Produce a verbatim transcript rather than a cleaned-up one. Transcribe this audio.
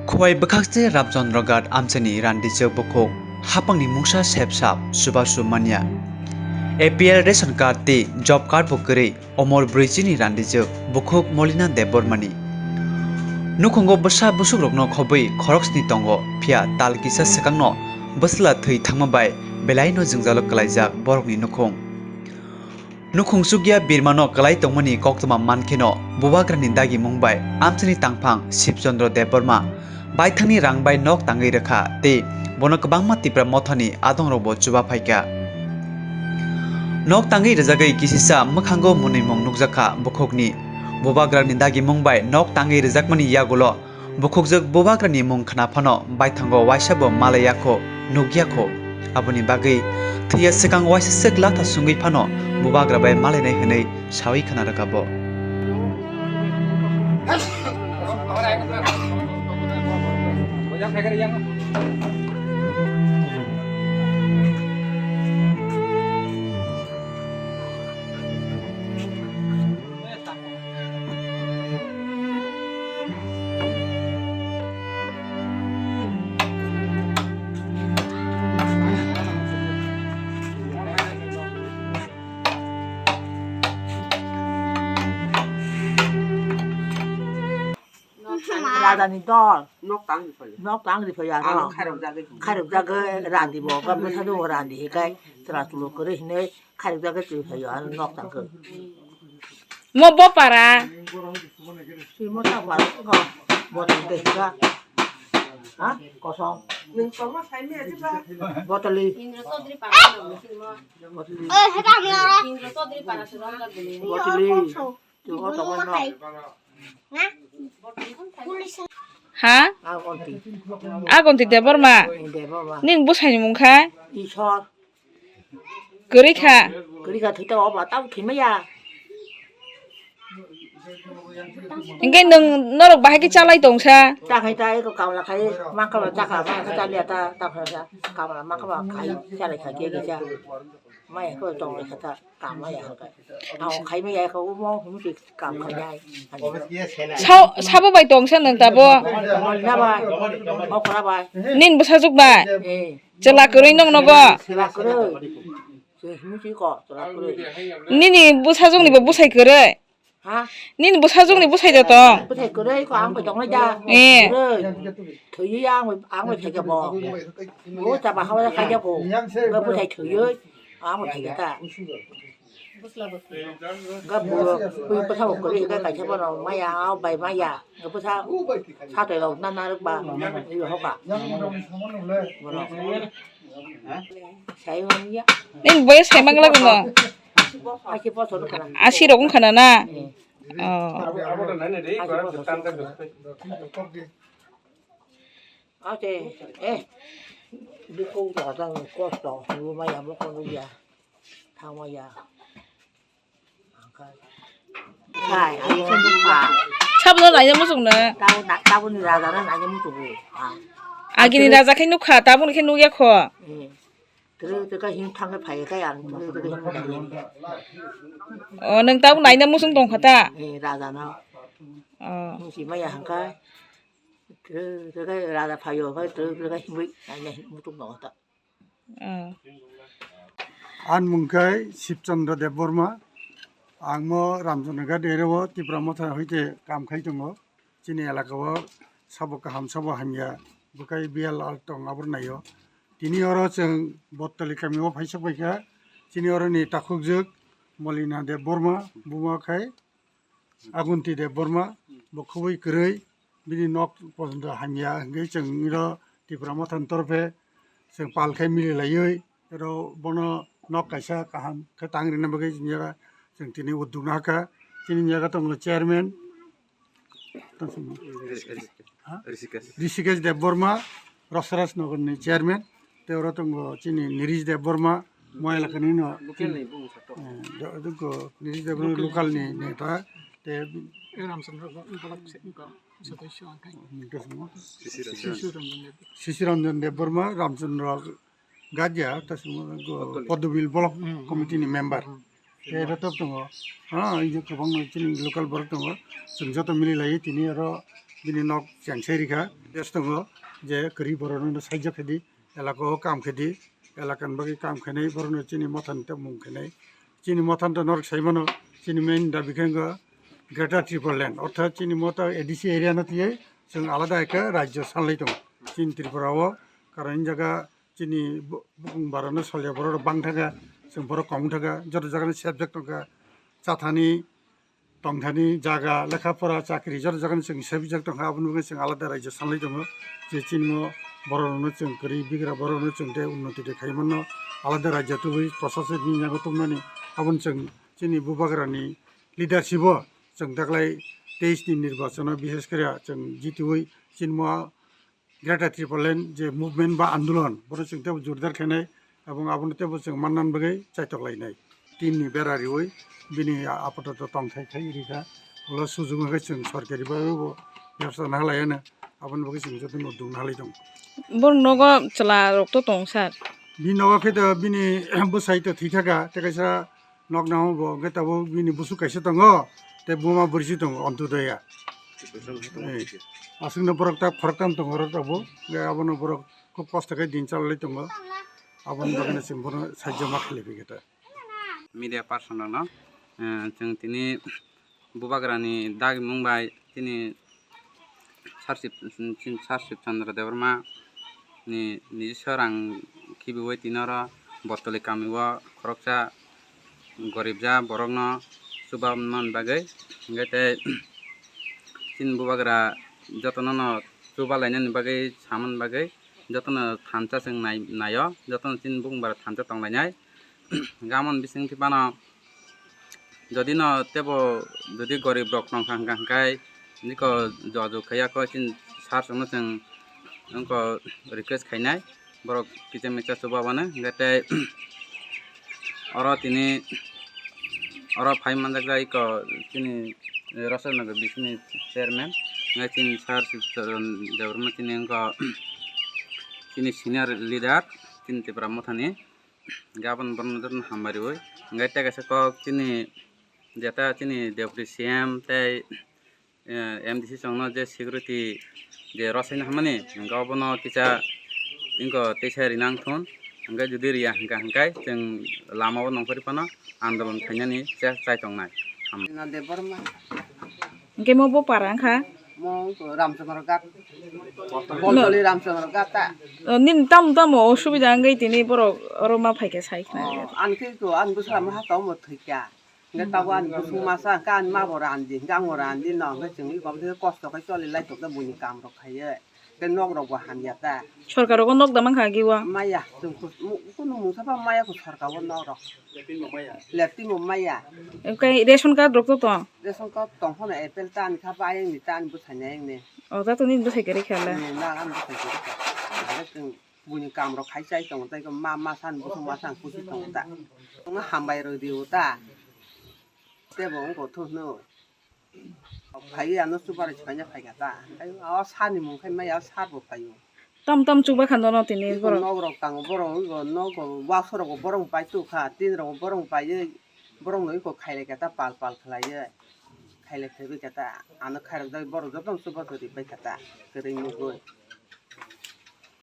Khowai bwkhakse Ramchandra Ghat amchaini randijak bukhuk, hapangni mungsa sep sap chubachu manya. A P L ration card tei job card bo kwrwi omor brwichini randijak bukhuk Molina Debbarmani. Nukhungo bwsa busukrokno khobwi khoroksni tongo, phiya tal kisa swkangno bwsla thwi thangma bai belaino jwngjalo kwlaijak borokni nukhung. Nukhung chukya birmano kwlai tongmani koktwma mankheno, bubagrani dagimung bai amchaini tangphang Shivchandra Debbarma baithangni rang bai nok tangwi rwkha tei bono kwbangma Tipra Mothani adongrokbo chuba phaikha. Nok tangwi rwjagwi kisisa mwkhango mwnwimung nukjakha bukhukni. Bubagrani dagimung bai nok tangwi rwjakmani yagulo bukhukjwk bubagrani mung khna phano baithango waisa bo malai ya kho, nuk ya kho. Aboni bagwi thwiya swkang waisa swk latha sungwi phano bubagra bai malainai hwnwi sawi khna rwkha bo. Rajani dol. Nok tang di phaio. Nok tang di phaio ano. Ano khairok jagwi. Khairok jagwi randi bo, gam bwsa do randi hikai, chwla chwlo kwrwi hinwi khairok jagwi twi phaio ano nok tang khe. Mo bo para. Si mo ta para ko. Botol de hika. Ha? Kosong. Botoli. Botoli. Eh, heta amla. Botoli. Chugo tongmano. Ha? Agonti. Agonti Debbarma. Debbarma. Nini bwsaini mung kha? Isor. Kwrwi kha? Kwrwi kha, thwi ta obo, tamo thwi maya. Hinkhe nwng norok bahai khe chalai tong sa? Ta khai ta, eko kamla khai, ma kamla ta kha, ma kha ta liya ta, ta kha sa, kamla ma kha ba khai, chalai kha khe khe sa. Maya ko tong le kha ta. Kam ya hwnkhe. Ang khai maya kho, omo hwnwi kam khainai. Sa-, sabo bai tong sa nwng tabo? Molina bai, okra bai. Nini bwsajwk bai? Eh. Chwla kwrwi nwng nogo? Chwla kwrwi. Chwla hwnwi si ko, chwla kwrwi. Nini bwsajwkni bo bwsai kwrwi? Ha? Nini bwsajwkni bwsai da tong? Bwsai kwrwi ko, ang bai tongnai da. Eh. Kwrwi. Thwiwi ang bai, ang bai phaikha bo. Bo chaba hawa khaikha bo. Bo bwsai thwiwi ang bai phaikha ta. Ga bu, bu bwsa bo kwrwi ga kaisa bono maya, o bai maya. Ga bwsa satai rok na narwk ba, iyo hoba. Bono. Sai hon ya. Nini boya sai mang lak no? Asi bosor kana. Asi rok wngkha na na? Eh. Oh. Asi bosor kana. Ate, eh, bikung to kata kosto, bu maya mo kono ya, thang maya. Kai, ai sen bu pa. Sabo no naina muchung na. Tabo na, tabo ni raja na naina muchung bu. Ah. Agini raja khe nukha, tabo ni khe nukya kho. Eh, tere tere ka hin thang phai kai ang, tere tere hin thang. Oh, nwng tabo naina muchung tong kha ta? Eh, raja na. Oh. Musi maya hangkai. Tere tere raja phaio, kai tere tere himui, naina hin muchung tong kha ta. Ah. Ani mung khe Shivchandra Debbarma. Ang mo Ramchandra Ghat area o Tipra Motha hoite kam khai tongo. Chini elaka o sabo kaham sabo hamya bwkhai B L R tong abor naio. Tini oro chwng Bottali kami o phaisa paikha. Chini oro ni takhukjwk Molina Debbarma buma khai Agunti Debbarma, bo khobwi kwrwi, bini nok pojonto hamya hwnkhe chwng iro Tipra Mothani torphe chwng pal khe mili laiwi, iro bono nok kaisa kaham khe tang rina bagwi chini jaga chwng tini udduk nahakha. Chini jaga tongo chairman, ha? Rishikesh. Rishikesh Debbarma, Rosaraj Nagar ni chairman, tei oro tongo chini Nirish Debbarma, mo elaka ni no. Local ni bung sato. Eh, do-, do-, ko Nirish Debbarma local ni neta, tei Ramchandra Block se, ko, sodosyo ang kai. Sisi Ranjan Debbarma, Ramchandra Gadia, ta simo go Podobil Block Committee ni member. Tei oro tok tongo. Ha, ei je kwbangma chini local borok tongo. Chwng joto mili lai tini oro bini nok cheng se rikha. Des tongo je kwrwi borokno saijak khe di, elaka o kam khe di, elaka ni bagwi kam khe nai, borokno chini motha ni tei mung khe nai. Chini motha ni to norok sai mano, chini main dabi khe wngkha Greater Tipraland, orthat chini motha A D C area no twiwi chwng alada ekha rajyo sanlai tongo. Chini Tripura o karon jaga chini bu-, bukung barano salya borok rok bang thaka, chwng borok kong thaka, joto jaga ni subject tongkha, chathani, tongthani jaga, lekha pora, chakri, joto jaga ni chwng subject tongkha, aboni bagwi chwng alada rajyo sanlai tongo, je chini mo borok rokno chwng kwrwi bigra borok rokno chwng tei unnoti de khai manno, alada rajyo tubui proshasok ni yago tubunani, aboni chwng chini bubagra ni leadership o chwng daklai teis ni nirbachon o bishesh kore chwng jitiui chini mo Greater Tipraland je movement ba andolon, bono chwng teibo jordar khainai, ebong abono teibo chwng manna bagwi chaitok lainai. Tin ni bera riui bini apatot tongthai khai rikha, ulo sujung hai chwng sorkari bagwi bo bebsa nahalai ano, aboni bagwi chwng jotono dungna halai tongo. Borok nogo chwla rok to tong sir. Bini nogo khe to bini bwsai to thwi thaka, tei kaisa nok nang bo hwnkhe tabuk bini busu kaisa tongo, tei buma bwrwi si tongo Antodoya. Eh, aswkno borok ta khoroktham tongo oro tabuk, hwnkhe abono borok khub kosto khe din chalai tongo, aboni bagwino chwng bono sajjo ma khlai phai khe ta. Media person rokno, eh, chwng tini bubagrani dagimung bai chini Sir Shib-, chini Sir Shib Chandra Debbarma ni nijiswar ang khibiui tini oro Botoli kami o khoroksa gorib ja borokno chuba man bagwi, hwnkhe tei chini bubagra jotono no chuba lainani bagwi samani bagwi jotono thansa chwng nai-, naio, jotono chini bubagra thansa tonglainai. Gamon bising thipano jodi no tebo jodi gorib rok tongkha hwnkha hwnkhe niko jogajog khaiya kho chini sir rokno chwng wngkha request khainai borok kisa misa chuba bana hwnkhe tei oro tini oro phai manjak jai kho chini Rosoi Nagar bisini chairman hwnkhe chini sir Debbarma chini wngkha chini senior leader chini Tipra Mothani. Gabon borokno jotono hambai rwi. Hwnkhe tei kaisa kok chini jeta chini deputy C M tei, eh, M D C chwngno je security je rwsaino hamani, hwnkhe obono kisa wngkha teisa rina wngthun. Hwnkhe jodi riya hwnkha hwnkhe chwng lamao nongkhorwi phano andolon khainani chai tongnai. Hambai. Debbarma. Hwnkhe mo bo para wngkha? Mo wngkha Ramchandra Ghat. Boltoli Ramchandra Ghat ta. O, nini tamo tamo osubida wngwi tini borok oro ma phaikha sai khna. O, ani khe ko, ani bwsala ma ha tamo thwikha. Hwnkhe tabuk ani bwswk masa hwnkhe ani ma bo randi, hwnkhe ang bo randi no, hwnkhe chwng iko bwdhe kosto khe choli lai tongkhe buini kam rok khaiwi. Tei nok rok bo hamya ta. Sorkar rogo nok da mankha agi o? Maya, chwng kunu mungsa pha maya kho sorkar o nok rok. Latrine bo maya. Okai ration card rok to tong? Ration card tong phano A P L ta ani kha ba ayang ni ta ani bwsai ni ayang ni. O ta to nini bwsai kwrwi kha le? Ni na ani bwsai kwrwi kha. Hwnkhe chwng buini kam rok khai chai tongo tei ma masa ni bwswk masa ang kusi tongo ta. Wngma hambai rw di o ta. Tei bo wngkha thung hwno. Phaiwi ano chubarai phaina phaikha ta. Tei o sani mung khai maya o sar bo phaio. Tam tam chuba kha nono tini iko borok. Nok rok tango borok iko nogo baksa rok bo borok pai tu kha, tin rok bo borok paiwi borok no iko khailai kha ta pal pal khlaiwi. Khailai khaiwi kha ta ano khairok jagwi borok jotono chuba chori pai kha ta kwrwi nugwi.